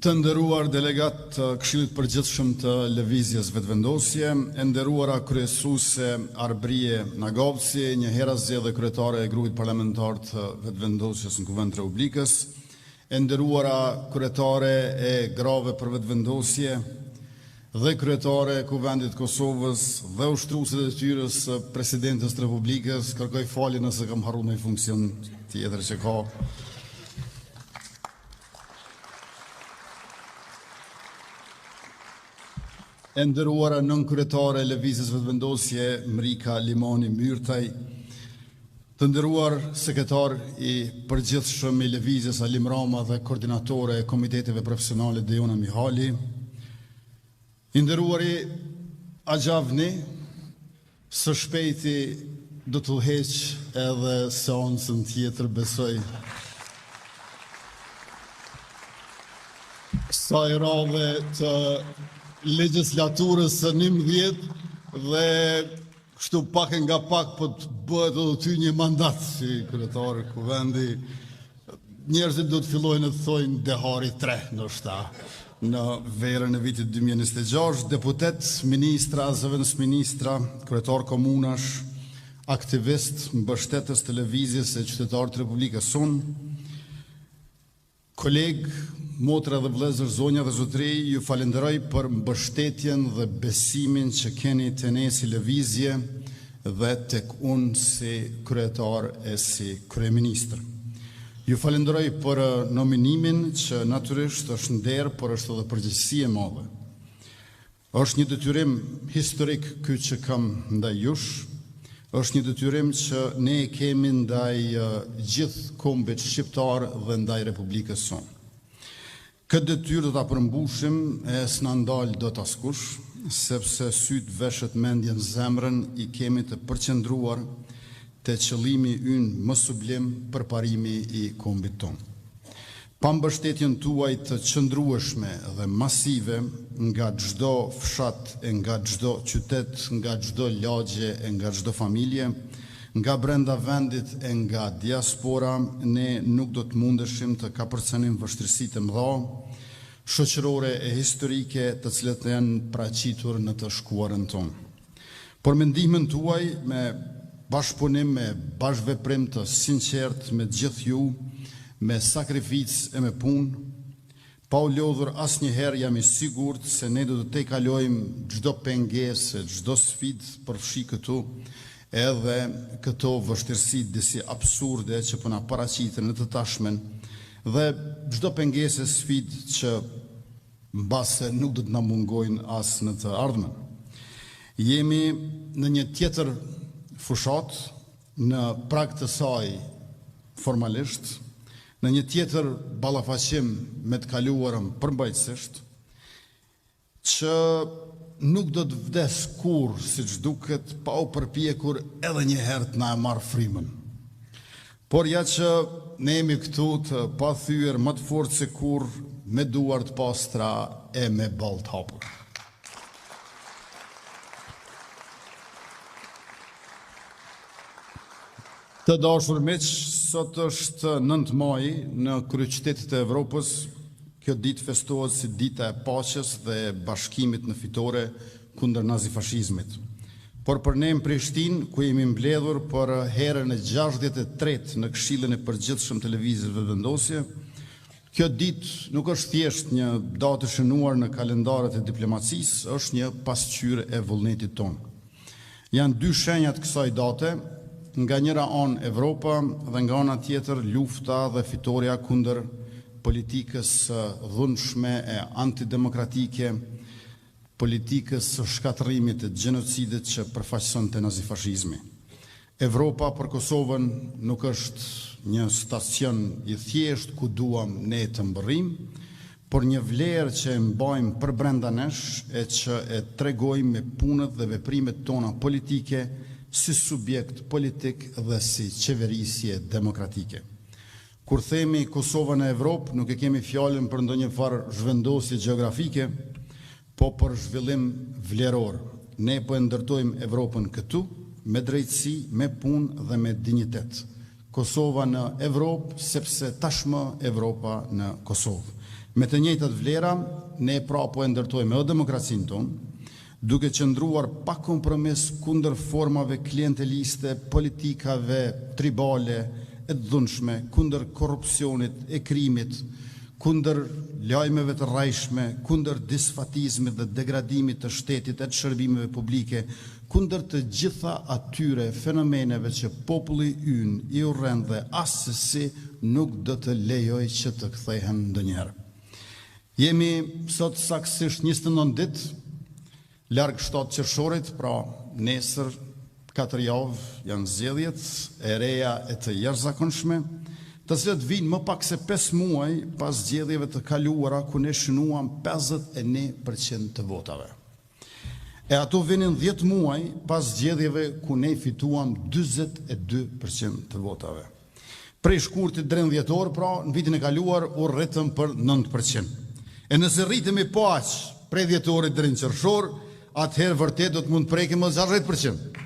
Të nderuar delegatë të Këshillit të Përgjithshëm të Lëvizjes Vetëvendosje, e nderuara kryesuese Arbërie Nagavci, njëherazi edhe kryetare e Grupit Parlamentar të Vetëvendosjes në Kuvend të Republikës, e nderuara kryetare e Grave për Vetëvendosje dhe kryetare e Kuvendit të Kosovës dhe ushtruese e detyrës së Presidentes të Republikës, kërkoj falje nëse kam harruar ndonjë funksion tjetër që ka. E nderuara nënkryetare e Lëvizjes Vetëvendosje, Mrika Limani Myrtaj, të nderuar sekretar i përgjithshëm i Lëvizjes Alim Rama dhe koordinatore e komiteteve profesionale Dejona Mihali, I nderuari Axha Avni, së shpejti do të udhëheqë edhe seancën tjetër, besoj. Kësaj radhe të legjislaturës së 11 dhe kështu pak e nga pak po të bëhet edhe ty një mandat si kryetar Kuvendi. Njerëzit do të fillojnë të thojnë Dehari 3, ndoshta në verën e vitit 2026, deputetë, ministra, zëvendësministra, kryetarë komunash, aktivistë, mbështetës të lëvizjes e qytetarë të Republikës sonë, Kolegë, motra dhe vëllezër, zonja dhe zotëri, ju falenderoj për mbështetjen dhe besimin që keni te ne si lëvizje dhe tek unë si kryetar e si kryeministër. Ju falenderoj për nominimin që natyrisht është nder, por është edhe përgjegjësi e madhe. Është një detyrim historik ky që kam ndaj jush, është një detyrim që ne e kemi ndaj gjithë kombit shqiptar dhe ndaj Republikës sonë. Këtë detyrë do ta përmbushim e s'na ndal dot askush, sepse sytë, veshët, mendjen, zemrën i kemi të përqendruar te qëllimi ynë më sublim, përparimi i kombit tonë. Pa mbështetjen tuaj të qëndrueshme dhe masive nga çdo fshat e nga çdo qytet, nga çdo lagje e nga çdo familje, nga brenda vendit e nga diaspora, ne nuk do të mundeshim të kapërcenim vështirësitë e mëdha shoqërore e historike të cilat janë paraqitur në të shkuarën tonë. Por me ndihmën tuaj, me bashkëpunim, me bashkëveprim të sinqertë me gjithë ju, me sakrificë e me punë, pa u lodhur asnjëherë jam i sigurt se ne do të tejkalojmë çdo pengesë e çdo sfidë përfshi këtu edhe këto vështirësi disi absurde që po na paraqiten në të tashmen dhe çdo pengesë e sfidë që Mbase nuk do të na mungojnë as në të ardhmen. Jemi në një tjetër fushatë, në prag të saj formalisht, në një tjetër ballafaqim me të kaluarën përmbajtësisht, që nuk do të vdesë kurrë, siç duket, pa u përpjekur edhe një herë të na e marrë frymën. Por ja që ne jemi këtu të pathyer, më të fortë se kurrë, me duar të pastra e me ballë të hapur. Të dashur miq, sot është 9 maji në kryeqytetet e Evropës. Kjo ditë festohet si dita e paqes dhe e bashkimit në fitore kundër nazifashizmit. Por për ne në Prishtinë, ku jemi mbledhur për herën e 63 në Këshillin e Përgjithshëm të Lëvizjes Vetëvendosje, kjo ditë nuk është thjesht një datë e shënuar në kalendarët e diplomacisë, është një pasqyrë e vullnetit tonë. Janë dy shenja të kësaj date, nga njëra anë Evropa dhe nga ana tjetër lufta dhe fitorja kundër politikës së dhunshme e antidemokratike, politikës së shkatërrimit e gjenocidit që përfaqësonte nazifashizmi. Evropa për Kosovën nuk është një stacion i thjeshtë ku duam ne të mbërrijmë, por një vlerë që e mbajmë përbrenda nesh e që e tregojmë me punët dhe veprimet tona politike si subjekt politik dhe si qeverisje demokratike. Kur themi Kosova në Evropë, nuk e kemi fjalën për ndonjë farë zhvendosje gjeografike, po për zhvillim vleror. Ne po e ndërtojmë Evropën këtu, me drejtësi, me punë dhe me dinjitet. Kosova në Evropë, sepse tashmë Evropa në Kosovë. Me të njëjtat vlera, ne pra po e ndërtojmë edhe demokracinë tonë, duke qëndruar pa kompromis kundër formave klienteliste, politikave tribale e të dhunshme, kundër korrupsionit e krimit, kundër lajmeve të rrejshme, kundër disfatizmit dhe degradimit të shtetit e të shërbimeve publike, kundër të gjitha atyre fenomeneve që populli ynë i urren dhe assesi nuk do të lejojë që të kthehen ndonjëherë. Jemi sot saktësisht 29 ditë larg 7 qershorit, pra nesër 4 javë janë zgjedhjet e reja e të jashtëzakonshme, të cilat vijnë më pak se 5 muaj pas zgjedhjeve të kaluara ku ne shënuam 51% të votave. E ato vinin 10 muaj pas zgjedhjeve ku ne fituam 42% të votave. Prej shkurtit deri në dhjetor, pra, në vitin e kaluar u rritëm për 9%. E nëse rritemi po aq prej dhjetorit deri në qershor, atëherë vërtet do të mund të prekim edhe 60%.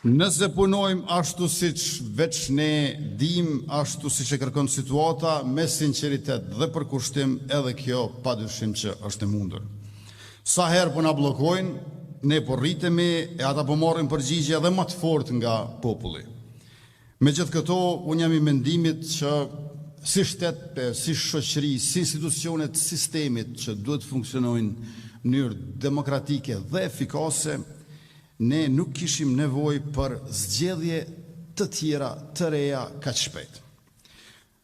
Nëse punojmë ashtu siç veç ne dimë, ashtu siç e kërkon situata, me sinqeritet dhe përkushtim, edhe kjo padyshim që është e mundur. Sa herë po na bllokojnë, ne po rritemi e ata po marrin përgjigje edhe më të fortë nga populli. Me gjithë këto, unë jam i mendimit që si shtet, e si shoqëri, si institucione të sistemit që duhet të funksionojnë në mënyrë demokratike dhe efikase, ne nuk kishim nevojë për zgjedhje të tjera të reja kaq shpejt.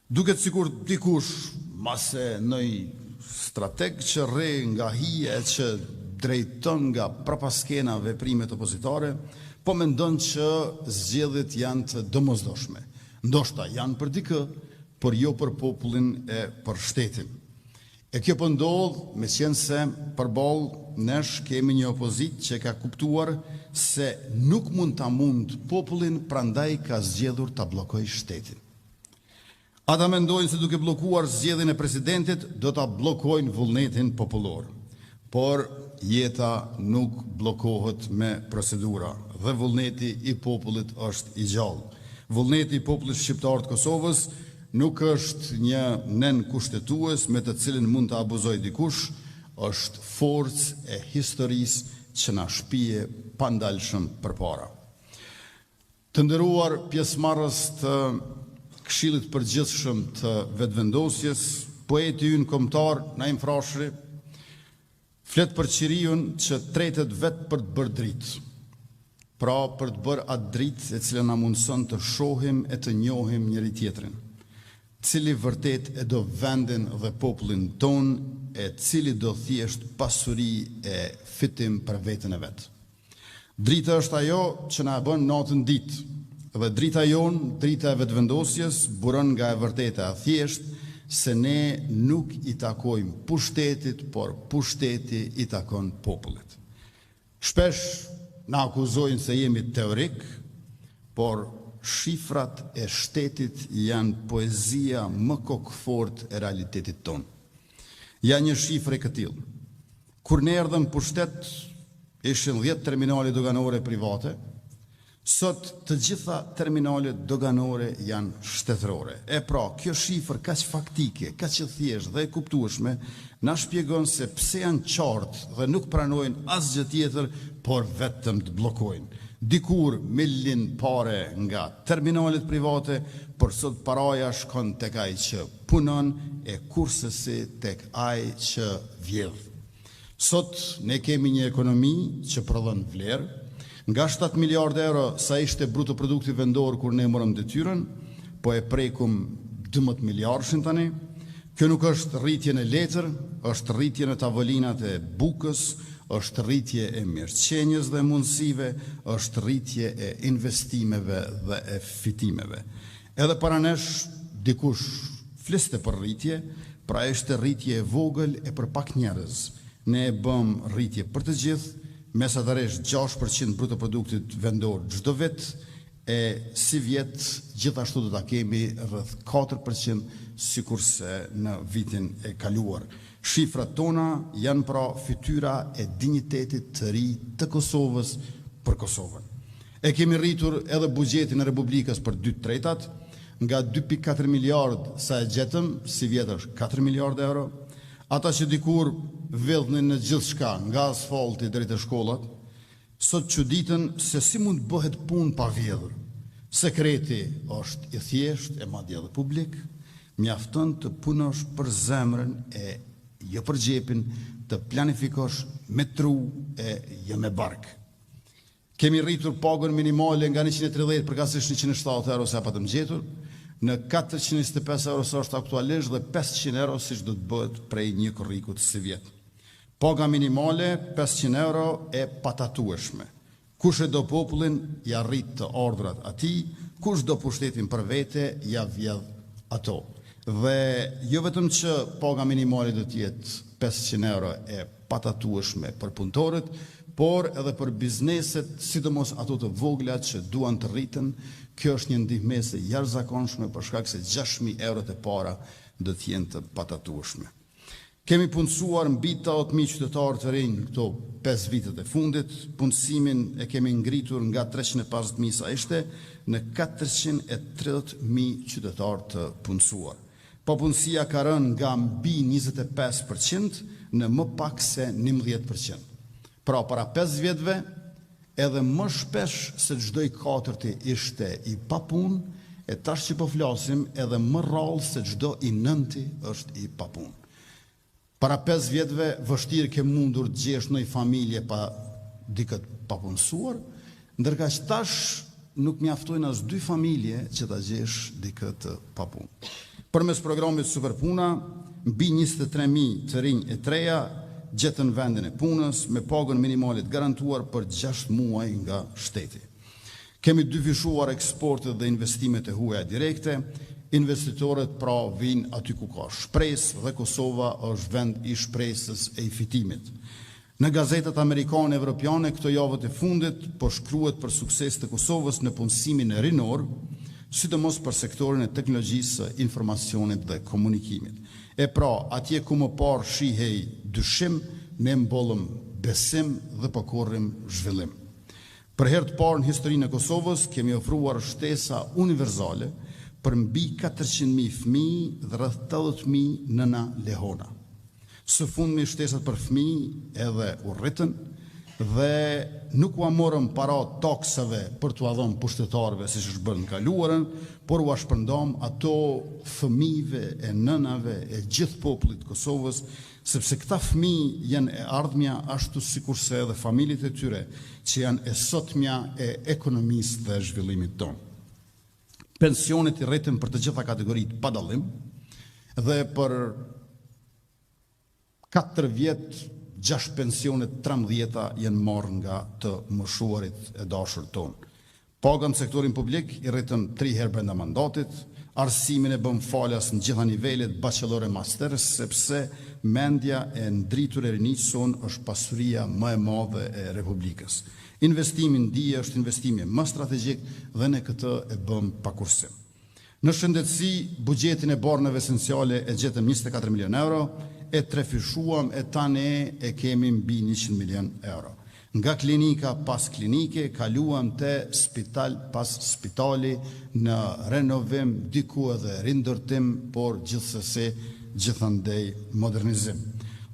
Duket sikur dikush, mase ndonjë strateg që rri nga hije e që drejton nga prapaskena veprimet opozitare, po mendon që zgjedhjet janë të domosdoshme. Ndoshta janë për dikë, por jo për popullin e për shtetin. E kjo po ndodh meqenëse përballë nesh kemi një opozitë që e ka kuptuar se nuk mund ta mund popullin, prandaj ka zgjedhur ta bllokojë shtetin. Ata mendojnë se duke bllokuar zgjedhjen e presidentit do ta bllokojnë vullnetin popullor. Por jeta nuk bllokohet me procedura dhe vullneti i popullit është i gjallë. Vullneti i popullit shqiptar të Kosovës nuk është një nen kushtetues me të cilin mund të abuzojë dikush, është forcë e historisë që na shpie pandalshëm përpara. Të nderuar pjesëmarrës të Këshillit të Përgjithshëm të Vetëvendosjes, poeti ynë kombëtar Naim Frashëri flet për qiriun që tretet vetë për të bërë dritë. Pra për të bërë atë dritë e cila na mundëson të shohim e të njohim njëri-tjetrin. Cili vërtet e do vendin dhe popullin tonë e cili do thjesht pasuri e fitim për veten e vet. Drita është ajo që na e bën natën ditë. Dhe drita jonë, drita e Vetëvendosjes, buron nga e vërteta e thjeshtë se ne nuk i takojmë pushtetit, por pushteti i takon popullit. Shpesh na akuzojnë se jemi teorik, por shifrat e shtetit janë poezia më kokëfortë e realitetit tonë. Ja një shifër e këtillë. Kur ne erdhëm në pushtet, ishin 10 terminale doganore private, sot të gjitha terminalet doganore janë shtetërore. E pra, kjo shifër kaq faktike, kaq e thjeshtë dhe e kuptueshme, na shpjegon se pse janë qartë dhe nuk pranojnë asgjë tjetër, por vetëm të bllokojnë. Dikur millin pare nga terminalet private, por sot paraja shkon tek ai që punon e kurrsesi tek ai që vjedh. Sot ne kemi një ekonomi që prodhon vlerë, nga 7 miliardë euro sa ishte bruto produkti vendor kur ne morëm detyrën, po e prekum 12 miliardshin tani. Kjo nuk është rritje në letër, është rritje në tavolinat e bukës, është rritje e mirëqenies dhe mundësive, është rritje e investimeve dhe e fitimeve. Edhe para nesh dikush fliste për rritje, pra ishte rritje e vogël e për pak njerëz. Ne e bëmë rritje për të gjithë, mesatarisht 6% bruto produktit vendor çdo vit, e sivjet gjithashtu do ta kemi rreth 4% sikurse në vitin e kaluar. Shifrat tona janë pra fytyra e dinjitetit të ri të Kosovës për Kosovën. E kemi rritur edhe buxhetin e Republikës për dy të tretat, nga 2.4 miliardë sa e gjetëm, sivjet është 4 miliardë euro. Ata që dikur vidhnin në gjithçka, nga asfalti deri te shkollat, sot çuditen se si mund të bëhet punë pa vjedhur. Sekreti është i thjeshtë e madje edhe publik, mjafton të punosh për zemrën e jo për xhepin, të planifikosh me tru e jo me bark. Kemi rritur pagën minimale nga 130 përkatësisht 170 euro sa e patëm gjetur, në 425 euro sa është aktualisht dhe 500 euro siç do të bëhet prej 1 korrikut sivjet. Paga minimale 500 euro e patatueshme. Kush e do popullin, ja rrit të ardhurat atij, kush do pushtetin për vete, ja vjedh ato. Dhe jo vetëm që paga minimale do të jetë 500 euro e patatueshme për punëtorët, por edhe për bizneset, sidomos ato të vogla që duan të rriten, kjo është një ndihmesë e jashtëzakonshme për shkak se 6000 eurot e para do të jenë të patatueshme. Kemi punësuar mbi 80.000 qytetarë të rinj këto 5 vitet e fundit, punësimin e kemi ngritur nga 350.000 sa ishte në 430.000 qytetarë të punësuar. Papunësia ka rënë nga mbi 25% në më pak se 11%. Pra, para 5 vjetëve, edhe më shpesh se çdo i katërti ishte i papunë, e tash që po flasim edhe më rrallë se çdo i nënti është i papunë. Para 5 vjetëve vështirë ke mundur të gjesh ndonjë familje pa dikë të papunësuar, ndërkaq tash nuk mjaftojnë as dy familje që ta gjesh dikë të papunë. Përmes programit Superpuna, mbi 23.000 të rinj e të reja gjetën vendin e punës me pagën minimale të garantuar për 6 muaj nga shteti. Kemi dyfishuar eksportet dhe investimet e huaja direkte, investitorët pra vijnë aty ku ka shpresë dhe Kosova është vend i shpresës e i fitimit. Në gazetat amerikane e evropiane këto javët e fundit po shkruhet për sukses të Kosovës në punësimin rinor, sidomos për sektorin e teknologjisë së informacionit dhe komunikimit. E pra, atje ku më parë shihej dyshim, ne mbollëm besim dhe po korrim zhvillim. Për herë të parë në historinë e Kosovës kemi ofruar shtesa universale për mbi 400.000 fëmijë dhe rreth 80.000 nëna lehona. Së fundmi shtesat për fëmijë edhe u rritën dhe nuk ua morëm para taksave për t'ua dhënë pushtetarëve siç është bërë në kaluarën, por ua shpërndam ato fëmijëve e nënave e gjithë popullit të Kosovës, sepse këta fëmijë janë e ardhmja ashtu sikurse edhe familjet e tyre, që janë e sotmja e ekonomisë dhe zhvillimit tonë. Pensionet i rritëm për të gjitha kategoritë pa dallim dhe për 4 vjet 6 pensionet 13 janë marrë nga të moshuarit e dashur tonë. Pagat në sektorin publik i rritëm 3 herë brenda mandatit, arsimin e bëm falas në gjitha nivelet, bachelor e master, sepse mendja e ndritur e rinisë sonë është pasuria më e madhe e Republikës. Investimi në dije është investimi më strategjik dhe ne këtë e bëm pa kursim. Në shëndetësi, buxhetin e barnave esenciale e gjetëm 24 milion euro, e trefishuam e tani e kemi mbi 100 milion euro. Nga klinika pas klinike kaluam te spital pas spitali në renovim, diku edhe rindërtim, por gjithsesi gjithandej modernizim.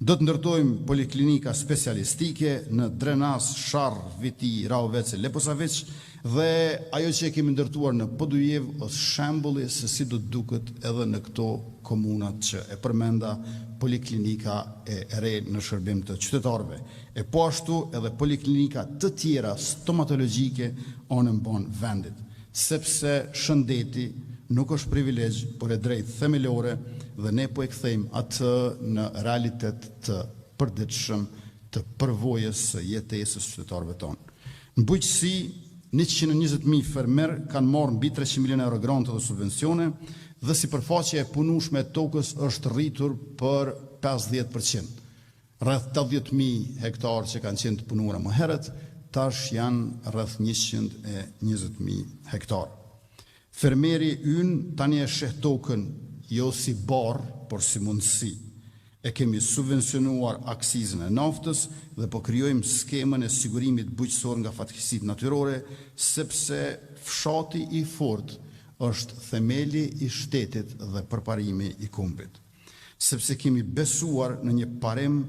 Do të ndërtojmë poliklinika specialistike në Drenas, Sharr, Viti, Rahovec e Leposaviq dhe ajo që e kemi ndërtuar në Podujevë është shembulli se si do të duket edhe në këto komunat që e përmenda poliklinika e re në shërbim të qytetarëve. E po ashtu edhe poliklinika të tjera stomatologjike anembanë vendit, sepse shëndeti nuk është privilegj, por e drejtë themelore dhe ne po e kthejmë atë në realitet të përditshëm të përvojës së jetesës qytetarëve tonë. Në bujqësi, 120.000 fermer kanë marrë mbi 300 milion euro grante dhe subvencione dhe sipërfaqja e punueshme e tokës është rritur për 50%. Rreth 80.000 hektar që kanë qenë të punuara më herët, tash janë rreth 120.000 hektar. Fermeri ynë tani e sheh tokën jo si barrë, por si mundësi. E kemi subvencionuar akcizën e naftës dhe po krijojmë skemën e sigurimit bujqësor nga fatkeqësitë natyrore, sepse fshati i fortë është themeli i shtetit dhe përparimi i kombit. Sepse kemi besuar në një parim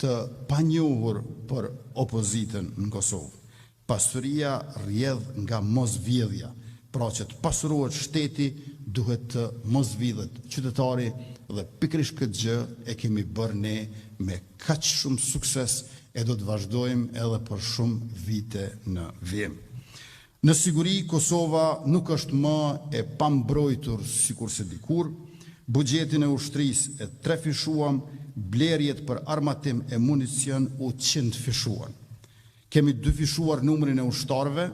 të panjohur për opozitën në Kosovë. Pasuria rrjedh nga mosvjedhja, pra që të pasurohet shteti duhet të mos vidhet qytetari dhe pikërisht këtë gjë e kemi bërë ne me kaq shumë sukses e do të vazhdojmë edhe për shumë vite në vijim. Në siguri Kosova nuk është më e pambrojtur sikurse dikur, buxhetin e ushtrisë e trefishuam, blerjet për armatim e municion u qindfishuan. Kemi dyfishuar numrin e ushtarëve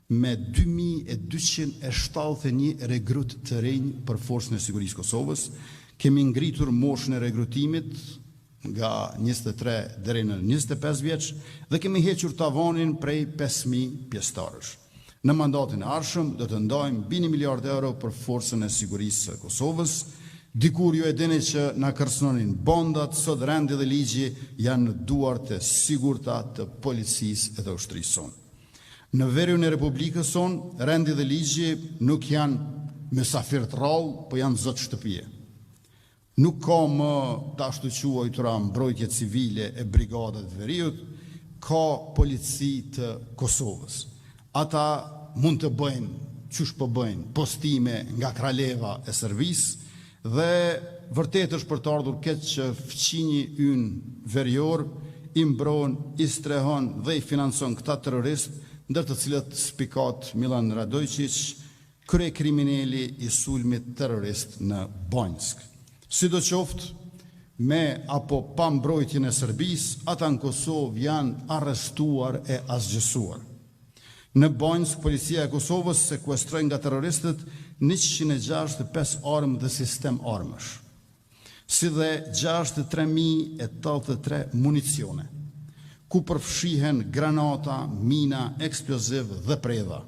me 2271 rekrutë të rinj për Forcën e Sigurisë së Kosovës. Kemi ngritur moshën e rekrutimit nga 23 deri në 25 vjeç dhe kemi hequr tavanin prej 5000 pjesëtarësh. Në mandatin e ardhshëm do të ndajmë mbi 1 miliard euro për Forcën e Sigurisë së Kosovës. Dikur ju e dini që na kërcënonin bandat, sot rendi dhe ligji janë në duart e sigurta të policisë e të ushtrisë sonë. Në veriun e Republikës sonë, rendi dhe ligji nuk janë mysafirë të rrallë, po janë zot shtëpie. Nuk ka më të ashtuquajtura mbrojtje civile e brigada të veriut, ka polici të Kosovës. Ata mund të bëjnë qysh po bëjnë postime nga Kraleva e Serbisë dhe vërtet është për të ardhur keq që fqinji ynë verior i mbron, i strehon dhe i financon këta terroristë, ndër të cilët spikat Milan Radoiçiq, kryekrimineli i sulmit terrorist në Banjskë. Sidoqoftë, me apo pa mbrojtjen e Serbisë, ata në Kosovë janë arrestuar e asgjësuar. Në Banjskë, Policia e Kosovës sekuestroi nga terroristët 165 armë dhe sistem armësh. Si dhe 63.083 municione, ku përfshihen granata, mina, eksploziv dhe predha.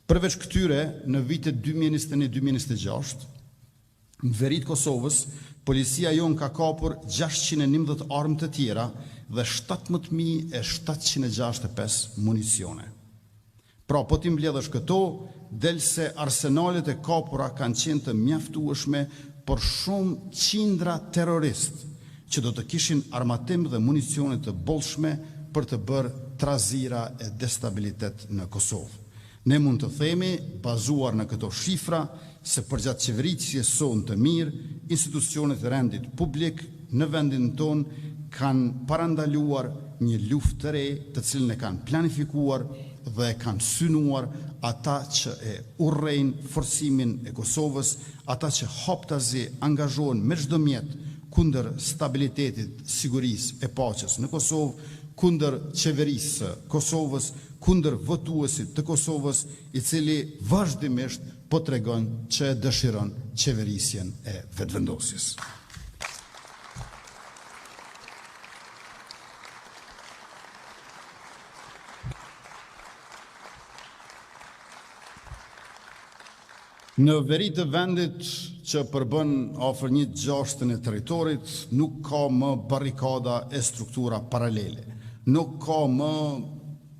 Përveç këtyre, në vitet 2021-2026, në veri të Kosovës, policia jonë ka kapur 611 armë të tjera dhe 17.765 municione. Pra, po t'i mbledhësh këto, del se arsenalet e kapura kanë qenë të mjaftueshme për shumë qindra terroristë që do të kishin armatim dhe municione të bollshme për të bërë trazira e destabilitet në Kosovë. Ne mund të themi, bazuar në këto shifra, se përgjatë qeverisjes sonë të mirë, institucionet e rendit publik në vendin tonë kanë parandaluar një luftë të re, të cilën e kanë planifikuar dhe e kanë synuar ata që e urrejnë forcimin e Kosovës, ata që haptazi angazhohen me çdo mjet kundër stabilitetit, sigurisë e paqes në Kosovë, kundër qeverisë së Kosovës, kundër votuesit të Kosovës, i cili vazhdimisht po tregon që e dëshiron qeverisjen e Vetëvendosjes. Në veri të vendit që përbën afër një gjashtën e territorit, nuk ka më barrikada e struktura paralele. Nuk ka më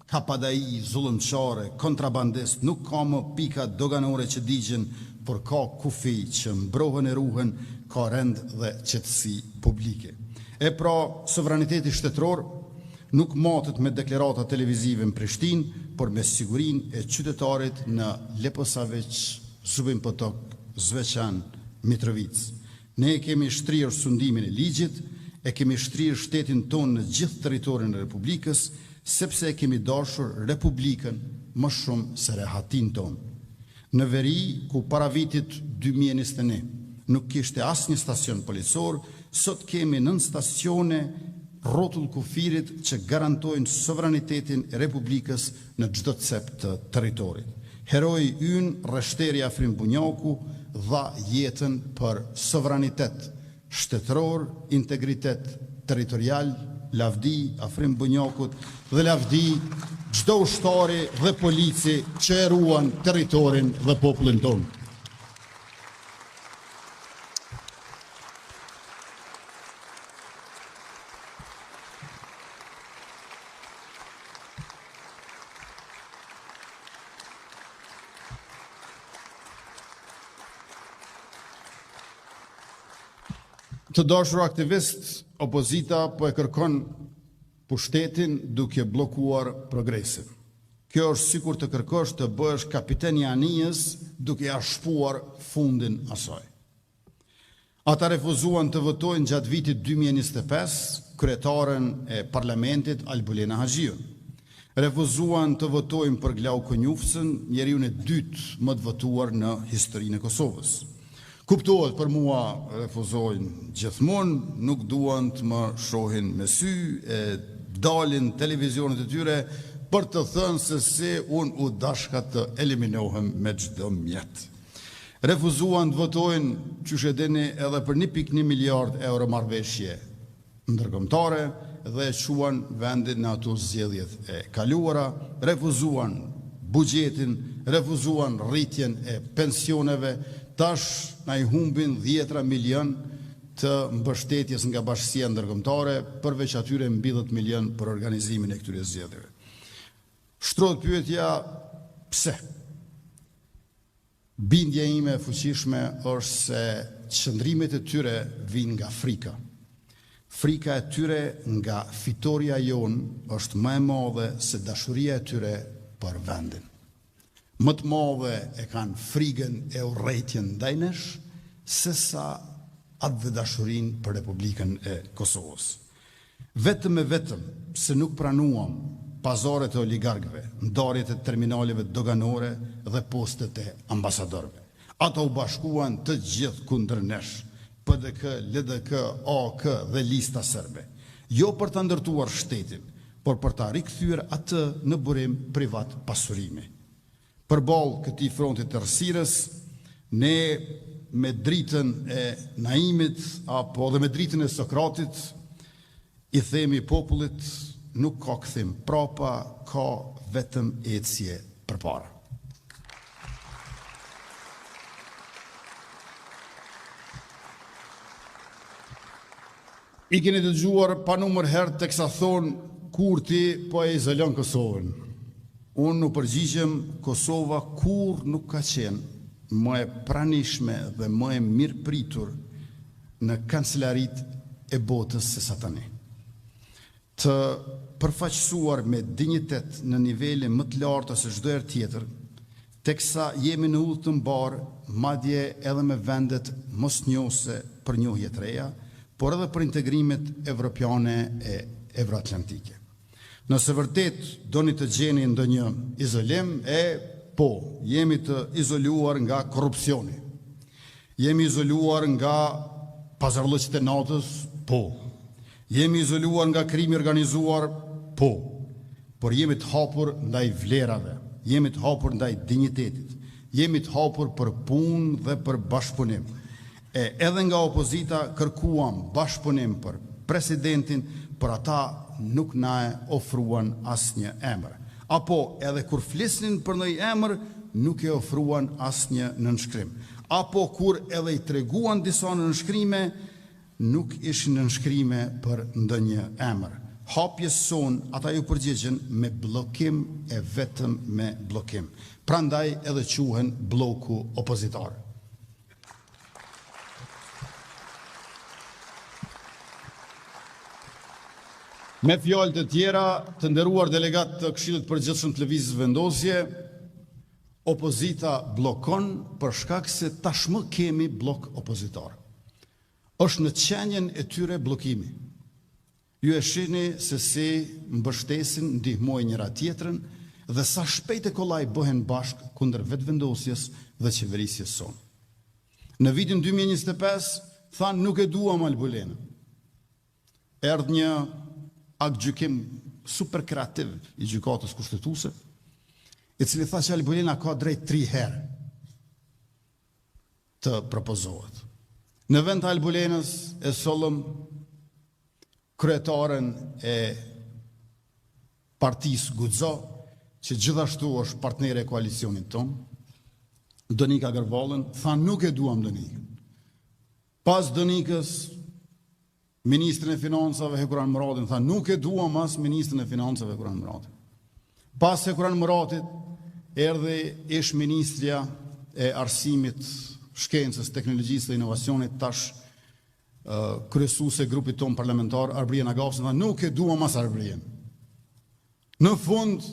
kapadai, zullumqare, kontrabandist, nuk ka më pika doganore që digjen, por ka kufij që mbrohen e ruhen, ka rend dhe qetësi publike. E pra, sovraniteti shtetëror nuk matet me deklarata televizive në Prishtinë, por me sigurinë e qytetarit në Leposaviq, Zubin Potok, Zveçan, Mitrovicë. Ne e kemi shtrirë sundimin e ligjit, e kemi shtrirë shtetin tonë në gjithë territorin e Republikës, sepse e kemi dashur Republikën më shumë se rehatinë tonë. Në veri, ku para vitit 2021 nuk kishte asnjë stacion policor, sot kemi nënstacione rrotull kufirit që garantojnë sovranitetin e Republikës në çdo cep të territorit. Heroi ynë, rreshteri Afrim Bunjaku, dha jetën për sovranitet shtetëror, integritet territorial, lavdi Afrim Bunjakut dhe lavdi çdo ushtari dhe polici që e ruan territorin dhe popullin tonë. Të dashur aktivistë, opozita po e kërkon pushtetin duke bllokuar progresin. Kjo është sikur të kërkosh të bëhesh kapiten i anijes duke ia shpuar fundin asaj. Ata refuzuan të votojnë gjatë vitit 2025 kryetaren e parlamentit Albulena Haxhiun. Refuzuan të votojnë për Glauk Konjufcën, njeriun e dytë më të votuar në historinë e Kosovës. Kuptohet për mua refuzojnë gjithmonë, nuk duan të më shohin me sy e dalin televizionet e tyre për të thënë se si unë u dashka të eliminohem me çdo mjet. Refuzuan të votojnë, qysh e dini, edhe për 1.1 miliard euro marrëveshje ndërkombëtare dhe e çuan vendin në ato zgjedhjet e kaluara, refuzuan buxhetin, refuzuan rritjen e pensioneve, tash na i humbin dhjetra milion të mbështetjes nga bashkësia ndërkombëtare, përveç atyre mbi 10 milion për organizimin e këtyre zgjedhjeve. Shtrohet pyetja pse? Bindja ime e fuqishme është se qëndrimet e tyre vijnë nga frika. Frika e tyre nga fitorja jonë është më e madhe se dashuria e tyre për vendin. Më të madhe e kanë frigën e urrejtjen ndaj nesh, sesa atdhedashurinë për Republikën e Kosovës. Vetëm e vetëm se nuk pranuam pazaret e oligarkëve, ndarjet e terminaleve doganore dhe postet e ambasadorëve. Ata u bashkuan të gjithë kundër nesh, PDK, LDK, AAK dhe Lista Serbe. Jo për ta ndërtuar shtetin, por për ta rikthyer atë në burim privat pasurimi. Përballë këtij fronti të errësirës, ne me dritën e Naimit apo edhe me dritën e Sokratit i themi popullit nuk ka kthim prapa, ka vetëm ecje përpara. I keni dëgjuar pa numër herë teksa thonë Kurti po e izolon Kosovën. Unë u përgjigjem Kosova kurrë nuk ka qenë më e pranishme dhe më e mirëpritur në kancelaritë e botës sesa tani. Të përfaqësuar me dinjitet në nivele më të larta se çdo herë tjetër, teksa jemi në udhë të mbarë, madje edhe me vendet mosnjohëse për njohje të reja, por edhe për integrimet evropiane e evroatlantike. Nëse vërtet doni të gjeni ndonjë izolim, e po, jemi të izoluar nga korrupsioni. Jemi izoluar nga pazarllëqet e natës, po. Jemi izoluar nga krimi i organizuar, po. Por jemi të hapur ndaj vlerave, jemi të hapur ndaj dinjitetit, jemi të hapur për punë dhe për bashkëpunim. E edhe nga opozita kërkuam bashkëpunim për presidentin, por ata nuk na e ofruan asnjë emër. Apo edhe kur flisnin për ndonjë emër, nuk e ofruan asnjë nënshkrim. Apo kur edhe i treguan disa nënshkrime, nuk ishin nënshkrime për ndonjë emër. Hapjes sonë ata iu përgjigjën me bllokim e vetëm me bllokim. Prandaj edhe quhen blloku opozitar. Me fjalë të tjera, të nderuar delegatë të Këshillit të Përgjithshëm të Lëvizjes Vetëvendosje, opozita bllokon për shkak se tashmë kemi bllok opozitar. Është në qenien e tyre bllokimi. Ju e shihni se si mbështesin, ndihmojnë njëra tjetrën dhe sa shpejt e kollaj bëhen bashkë kundër Vetëvendosjes dhe qeverisjes sonë. Në vitin 2025 thanë nuk e duam Albulenën. Erdh një aktgjykim super kreativ i gjykatës kushtetuese, i cili tha që Albulena ka drejt tri herë të propozohet. Në vend të Albulenës e sollëm kryetaren e partisë Guxo, që gjithashtu është partnere e koalicionit tonë, Donika Gërvallën, tha nuk e duam Donikën. Pas Donikës, ministrin e Financave Hekuran Muratin, tha nuk e duam as ministrin e Financave Hekuran Muratin. Pas Hekuran Muratit, erdhi ish ministrja e Arsimit, Shkencës, Teknologjisë dhe Inovacionit, tash. kryesuese e grupit tonë parlamentar, Arbërie Nagavcin, tha nuk e duam as Arbrien. Në fund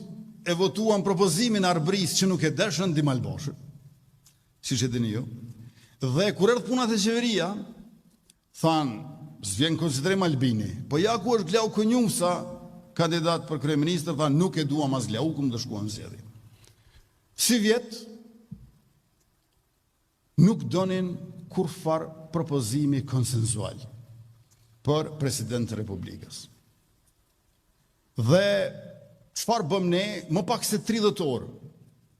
e votuam propozimin e Arbërisë që nuk e deshën Dimal Bashën, siç e dini ju. Dhe kur erdh puna te qeveria, thanë, s'vjen konsiderim Albini, po ja ku është Glauk Konjufca, kandidat për kryeministër, thanë nuk e duam as Glaukun dhe shkuam në zgjedhje. Sivjet, Nuk donin kurrfarë propozimi konsensual për president të Republikës. Dhe çfarë bëmë ne, më pak se 30 orë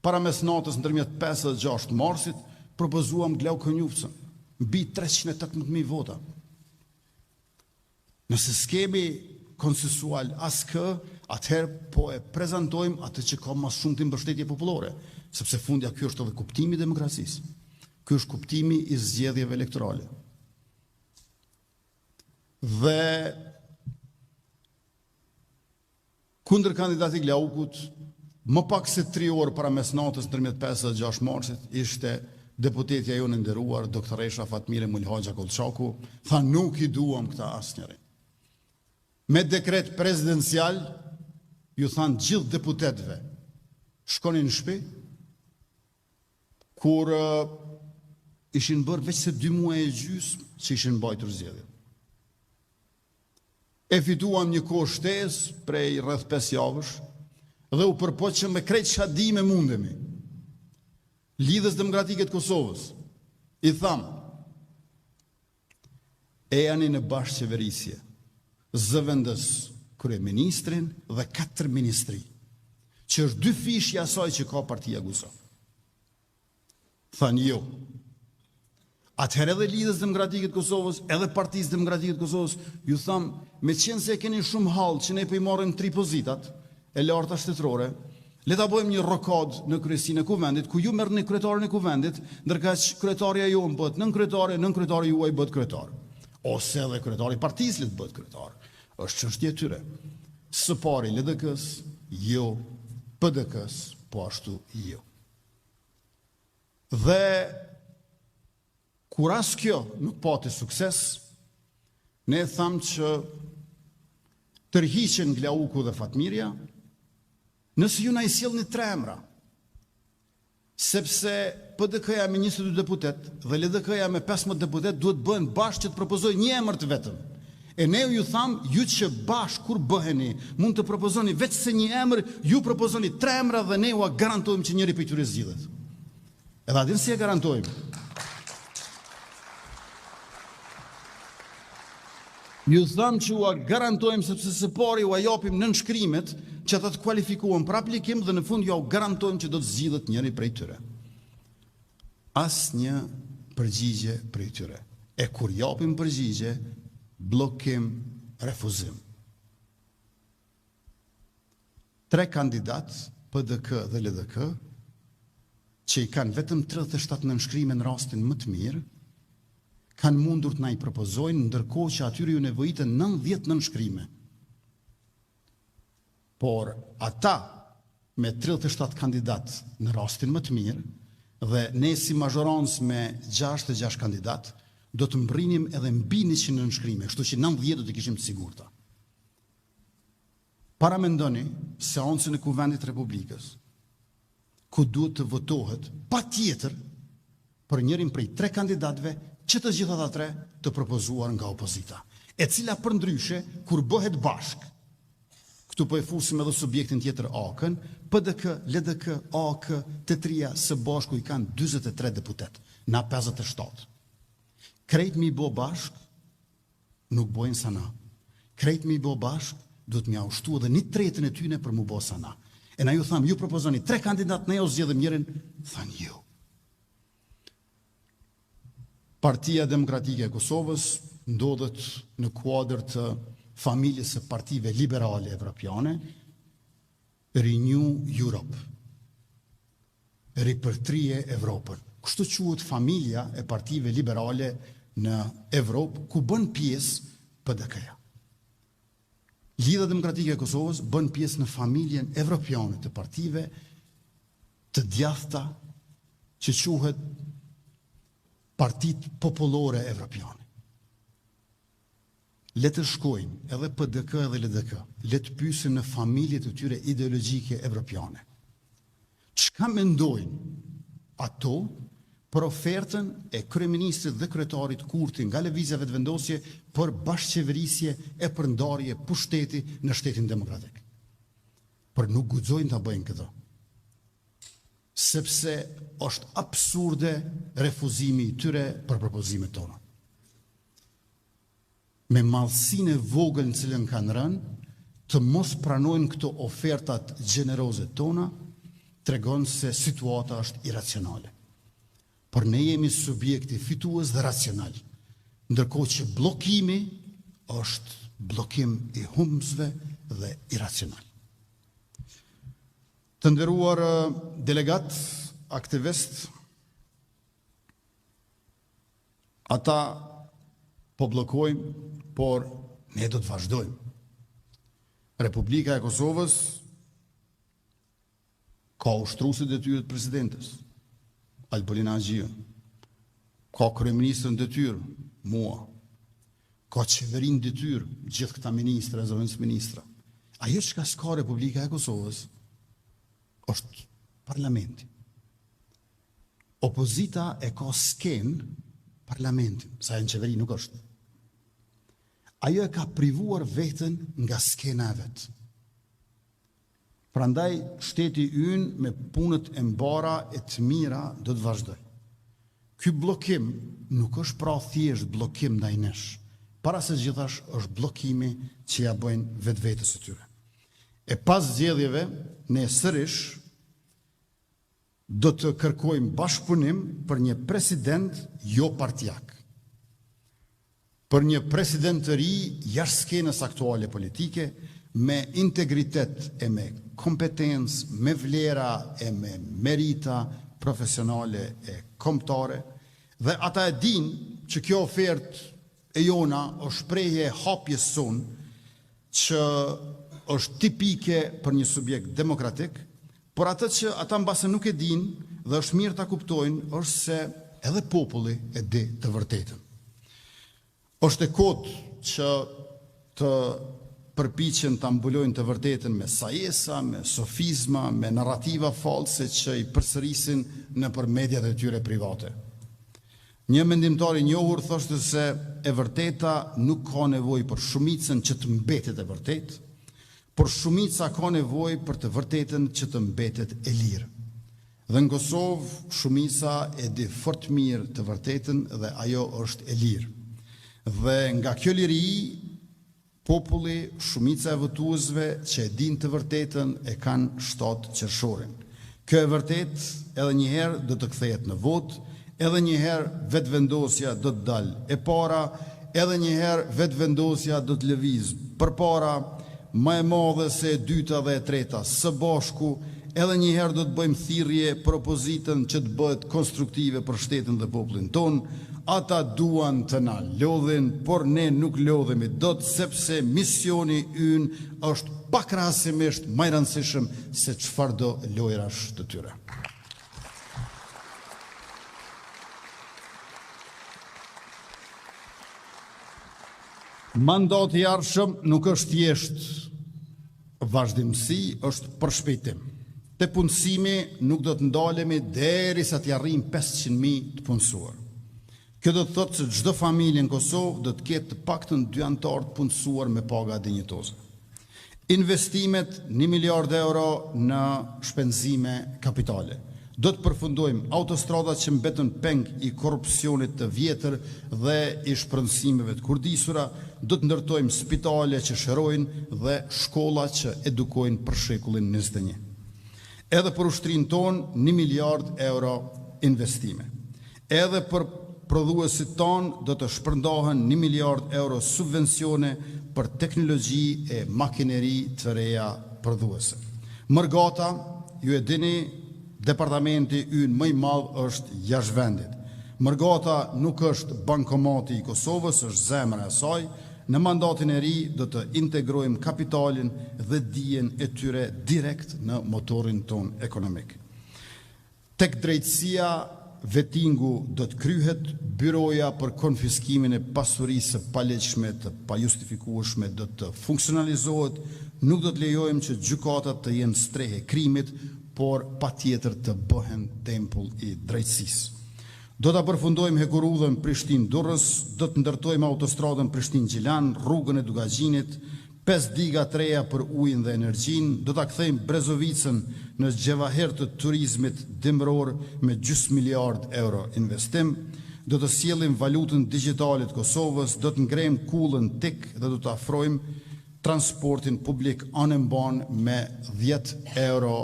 para mesnatës ndërmjet 5 dhe 6 marsit, propozuam Glauk Konjufcën, mbi 318.000 vota. Nëse s'kemi konsensual askë, atëherë po e prezantojmë atë që ka ma s'shumti mbështetje popullore, sepse fundja ky është edhe kuptimi i demokracisë. Ky është kuptimi i zgjedhjeve elektorale. Dhe Kundërkandidati i Glaukut, më pak se tri orë para mesnatës ndërmjet 5 dhe 6 marsit, ishte deputetja jonë e nderuar, doktoresha Fatmire Mulhaxha Kollçaku, tha nuk i duam këta asnjërin. Me dekret prezidencial, ju thanë gjithë deputetëve, shkoni në shpi, kur ishin bërë veç se dy muaj e gjysmë që ishin mbajtur zgjedhjet. E fituam një kohë shtesë prej rreth 5 javësh dhe u përpoqëm me krejt çka dimë e mundemi. Lidhjes Demokratike të Kosovës i thamë ejani në bashkëqeverisje, zëvendës kryeministrin dhe katër ministri, që është dyfishi i asaj që ka partia Guxo. Thanë jo. Atëherë edhe Lidhjes Demokratike të Kosovës, edhe Partisë Demokratike të Kosovës, ju thamë, meqenëse e keni shumë hall që ne po i marrim tri pozitat e larta shtetërore, le ta bëjmë një rokadë në kryesinë e Kuvendit, ku ju merrni kryetarin e Kuvendit, ndërkaq kryetarja jonë bëhet nënkryetare, nënkryetari juaj bëhet kryetar. Ose edhe kryetari i partisë le të bëhet kryetar. Është çështje e tyre. Së pari LDK-së, jo, PDK-së, po ashtu jo. Dhe kur as kjo nuk pati sukses, ne thamë që tërhiqen Glauku dhe Fatmirja, nëse ju na i sjellni tre emra, sepse PDK-ja me 22 deputet dhe LDK-ja me 15 deputet duhet bëhen bashkë që të propozojnë një emër të vetëm. E ne ju thamë, ju që bashkë kur bëheni, mund të propozoni veç se një emër, ju propozoni tre emra dhe ne ua garantojmë që njëri prej tyre zgjidhet. Edhe a din si e garantojmë? Ju thamë që ua garantojmë sepse së pari ua japim nënshkrimet që ata të kualifikohen për aplikim dhe në fund jua garantojmë që do të zgjidhet njëri prej tyre. Asnjë përgjigje prej tyre. E kur japim përgjigje, bllokim, refuzim. Tre kandidatë, PDK dhe LDK, që i kanë vetëm 37 nënshkrime në rastin më të mirë, kanë mundur të na i propozojnë, ndërkohë që atyre ju nevojiten 90 nënshkrime. Por ata me 37 kandidatë në rastin më të mirë dhe ne si mazhorancë me 66 kandidatë do të mbrinim edhe mbi 100 nënshkrime, kështu që 90 do t'i kishim të sigurta. Paramendoni seancën e Kuvendit të Republikës, ku duhet të votohet patjetër për njërin prej tre kandidatëve që të gjithë ata tre të propozuar nga opozita, e cila përndryshe kur bëhet bashkë, këtu po e fusim edhe subjektin tjetër AAK-n, PDK, LDK, AAK, të tria së bashku i kanë 43 deputet, na 57. Krejt mi bo bashkë, nuk bojnë sa na. Krejt mi bo bashkë, duhet me jau shtu edhe një tretën e tyne për mu bo sa na. E na ju thamë, ju propozoni tre kandidat, ne ju zgjedhim njërin, thanë jo. Partia Demokratike e Kosovës ndodhet në kuadër të familjes së partive liberale evropiane, Renew Europe, ripërtrije Evropën. Kështu quhet familja e partive liberale në Evropë, ku bën pjesë PDK-ja. Lidhja Demokratike e Kosovës bën pjesë në familjen evropiane të partive të djathta që quhet Partitë Popullore Evropiane. Le të shkojnë edhe PDK edhe LDK, le të pyesin në familjet e tyre ideologjike evropiane. Çka mendojnë ato për ofertën e kryeministrit dhe kryetarit Kurti nga Lëvizja Vetëvendosje për bashkëqeverisje e për ndarje pushteti në shtetin demokratik? Por nuk guxojnë ta bëjnë këtë. Sepse është absurde refuzimi i tyre për propozimet tona. Me madhësinë e vogël në cilën kanë rënë, të mos pranojnë këto ofertat gjeneroze tona, tregon se situata është iracionale. Por ne jemi subjekti fitues dhe racional, ndërkohë që bllokimi është bllokim i humbësve dhe iracional. Të nderuar delegatë, aktivistë, Ata po bllokojnë, por ne do të vazhdojmë. Republika e Kosovës ka ushtruese detyre të presidentes, Albulena Haxhiun, ka kryeministër në detyrë, mua, ka qeveri në detyrë, gjithë këta ministra e zëvendësministra. Ajo çka s'ka Republika e Kosovës është parlamenti. Opozita e ka skenë parlamentin, se ajo në qeveri nuk është. Ajo e ka privuar veten nga skena e vet. Prandaj shteti ynë me punët e mbara e të mira do të vazhdojë. Ky bllokim nuk është pra thjesht bllokim ndaj nesh. Para së gjithash është bllokimi që ia bëjnë vetvetes së tyre. E pas zgjedhjeve ne sërish Do të kërkojmë bashkëpunim për një president jo partiak. Për një president të ri jashtë skenës aktuale politike, me integritet e me kompetencë, me vlera e me merita profesionale e kombëtare, dhe ata e dinë që kjo ofertë e jona është shprehje e hapjes sonë që është tipike për një subjekt demokratik, por atë që ata mbase nuk e dinë dhe është mirë ta kuptojnë është se edhe populli e di të vërtetën. Është e kotë që të përpiqen ta mbulojnë të vërtetën me sajesa, me sofizma, me narrativa false që i përsërisin nëpër mediat e tyre private. Një mendimtar i njohur thoshte se e vërteta nuk ka nevojë për shumicën që të mbetet e vërtetë, por shumica ka nevojë për të vërtetën që të mbetet e lirë. Dhe në Kosovë shumica e di fort mirë të vërtetën dhe ajo është e lirë. Dhe nga kjo liri Populli, shumica e votuesve që e dinë të vërtetën e kanë 7 qershorin. Kjo e vërtetë edhe një herë do të kthehet në votë, edhe një herë Vetëvendosja do të dalë e para, edhe një herë Vetëvendosja do të lëvizë përpara, më e madhe se e dyta dhe e treta së bashku, edhe një herë do të bëjmë thirrje për opozitën që të bëhet konstruktive për shtetin dhe popullin tonë, ata duan të na lodhin, por ne nuk lodhemi dot sepse misioni ynë është pakrahasimisht më i rëndësishëm se çfarëdo lojërash të tyre. Mandati i ardhshëm nuk është thjesht vazhdimësi, është përshpejtim. Te punësimi nuk do të ndalemi derisa t'i arrijmë 500.000 të punësuar. Kjo do të thotë se çdo familje në Kosovë do të ketë të paktën dy anëtarë të punësuar me paga dinjitoze. Investimet 1 miliard euro në shpenzime kapitale. Do të përfundojmë autostradat që mbetën peng i korrupsionit të vjetër dhe i shpronësimeve të kurdisura, do të ndërtojmë spitale që shërojnë dhe shkolla që edukojnë për shekullin 21. Edhe për ushtrinë tonë 1 miliard euro investime. Edhe për prodhuesit tanë do të shpërndahen 1 miliard euro subvencione për teknologji e makineri të reja prodhuese. Mërgata, ju e dini, departamenti ynë më i madh është jashtë vendit. Mërgata nuk është bankomati i Kosovës, është zemra e saj. Në mandatin e ri do të integrojmë kapitalin dhe dijen e tyre direkt në motorin tonë ekonomik. Tek drejtësia. Vetingu do të kryhet, Byroja për konfiskimin e pasurisë së paligjshme të pajustifikueshme do të funksionalizohet, nuk do të lejojmë që gjykatat të jenë strehë e krimit, por patjetër të bëhen tempull i drejtësisë. Do ta përfundojmë hekurudhën Prishtinë-Durrës, do të ndërtojmë autostradën Prishtinë-Gjilan, rrugën e Dukagjinit, pesë diga të reja për ujin dhe energjinë, do ta kthejmë Brezovicën në xhevahir të turizmit dimëror me gjysmë miliardë euro investim, do të sjellim valutën digjitale të Kosovës, do të ngremë kullën TIK dhe do të afrojmë transportin publik anembanë me 10 euro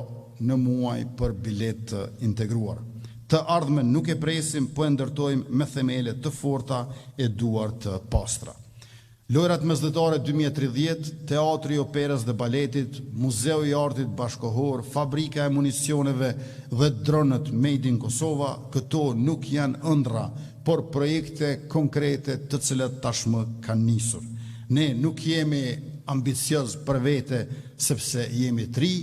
në muaj për biletë të integruar. Të ardhmen nuk e presim, po e ndërtojmë me themele të forta e duar të pastra. Lojërat Mesdhetare 2030, Teatri i Operës dhe Baletit, Muzeu i Artit Bashkëkohor, Fabrika e Municioneve dhe dronët Made in Kosova, këto nuk janë ëndrra, por projekte konkrete të cilat tashmë kanë nisur. Ne nuk jemi ambicioz për vete sepse jemi të ri,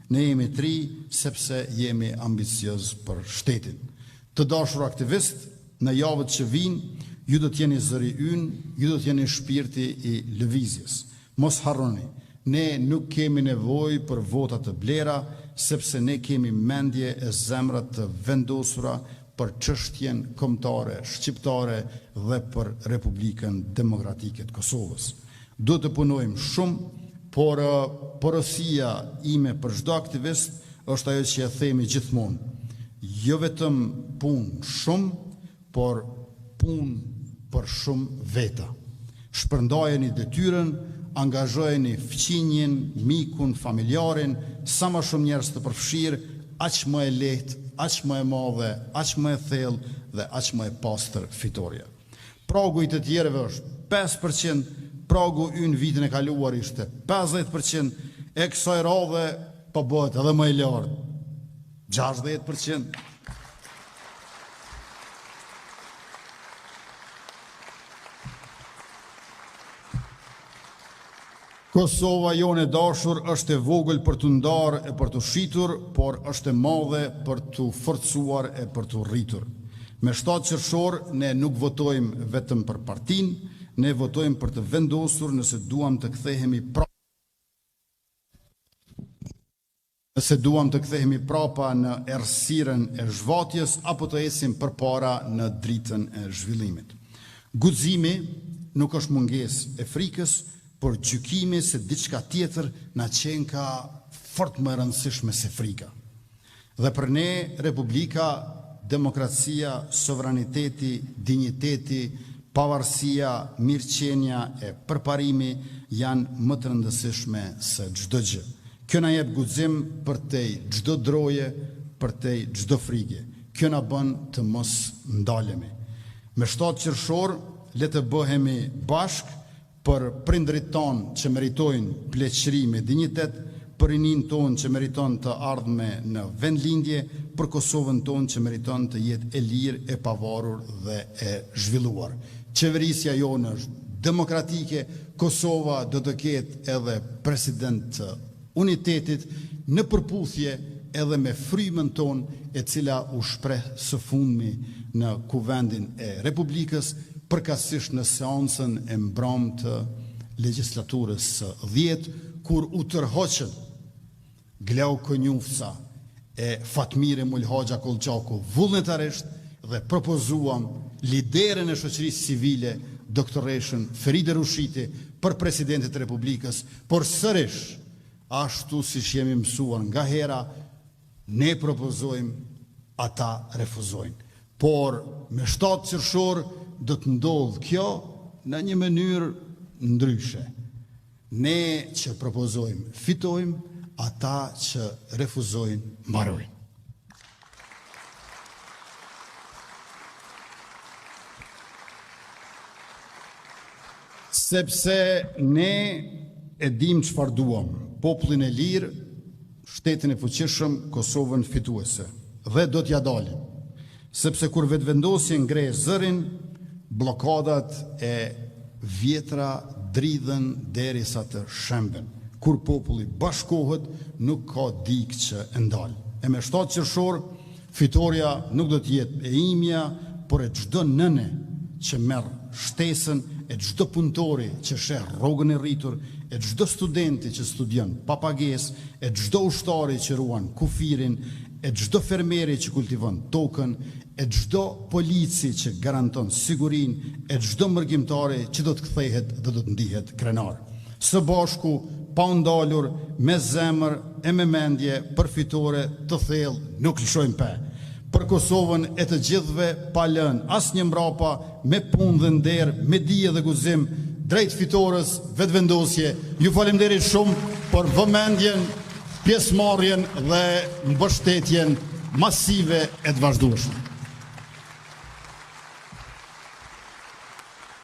ne jemi të ri sepse jemi ambicioz për shtetin. Të dashur aktivistë, në javët që vijnë, ju do të jeni zëri ynë, ju do të jeni shpirti i lëvizjes. Mos harroni, ne nuk kemi nevojë për vota të blera, sepse ne kemi mendje e zemra të vendosura për çështjen kombëtare shqiptare dhe për Republikën Demokratike të Kosovës. Duhet të punojmë shumë, por porosia ime për çdo aktivist është ajo që e themi gjithmonë. Jo vetëm punë shumë, por punë për shumë veta. Shpërndajeni detyrën, angazhojeni fqinjin, mikun, familjarin, sa më shumë njerëz të përfshirë, aq më e lehtë, aq më e madhe, aq më e thellë dhe aq më e pastër fitorja. Pragu i të tjerëve është 5%, pragu ynë vitin e kaluar ishte 50%, e kësaj radhe po bëhet edhe më i lartë, 60%. Kosova jonë e dashur është e vogël për t'u ndarë e për t'u shitur, por është e madhe për t'u forcuar e për t'u rritur. Me 7 qershor ne nuk votojmë vetëm për partinë, ne votojmë për të vendosur nëse duam të kthehemi pra Nëse duam të kthehemi prapa në errësirën e zhvatjes apo të ecim përpara në dritën e zhvillimit. Guximi nuk është mungesë e frikës, por gjykimi se diçka tjetër na qenka fort më e rëndësishme se frika. Dhe për ne Republika, demokracia, sovraniteti, dinjiteti, pavarësia, mirëqenia e përparimi janë më të rëndësishme se çdo gjë. Kjo na jep guxim përtej çdo droje, përtej çdo frige. Kjo na bën të mos ndalemi. Me 7 qershor le të bëhemi bashkë për prindërit tanë që meritojnë pleqëri me dinjitet, për rininë tonë që meriton të ardhme në vendlindje, për Kosovën tonë që meriton të jetë e lirë, e pavarur dhe e zhvilluar. Qeverisja jonë është demokratike, Kosova do të ketë edhe president të unitetit në përputhje edhe me frymën tonë e cila u shpreh së fundmi në Kuvendin e Republikës, përkatësisht në seancën e mbramë të legjislaturës së 10, kur u tërhoqën Glauk Konjufca e Fatmire Mulhaxha Kollçaku vullnetarisht dhe propozuam liderën e shoqërisë civile, doktoreshën Feride Rushiti për presidentit të Republikës, por sërish, ashtu siç jemi mësuar nga hera, ne propozojmë, ata refuzojnë. Por me 7 qershor do të ndodhë kjo në një mënyrë ndryshe. Ne që propozojmë fitojmë, ata që refuzojnë mbarojnë. Sepse ne e dim çfarë duam, popullin e lirë, shtetin e fuqishëm, Kosovën fituese. Dhe do t'ja dalim. Sepse kur Vetëvendosje ngre zërin, bllokadat e vjetra dridhen derisa të shemben. Kur populli bashkohet, nuk ka digë që e ndal. E me 7 qershor. Fitorja nuk do të jetë e imja, por e çdo nëne që merr shtesën, e çdo punëtori që sheh rrogën e rritur, e çdo studenti që studion pa pagesë, e çdo ushtari që ruan kufirin, e çdo fermeri që kultivon tokën, e çdo polici që garanton sigurinë, e çdo mërgimtari që do të kthehet dhe do të ndihet krenar. Së bashku, pa u ndalur, me zemër e me mendje, për fitore të thellë nuk lëshojmë pe. Për Kosovën e të gjithëve, pa lënë asnjë mbrapa, me punë dhe nder, me dije dhe guxim, drejt fitores, Vetëvendosje! Ju faleminderit shumë për vëmendjen, pjesëmarrjen dhe mbështetjen masive e të vazhdueshme.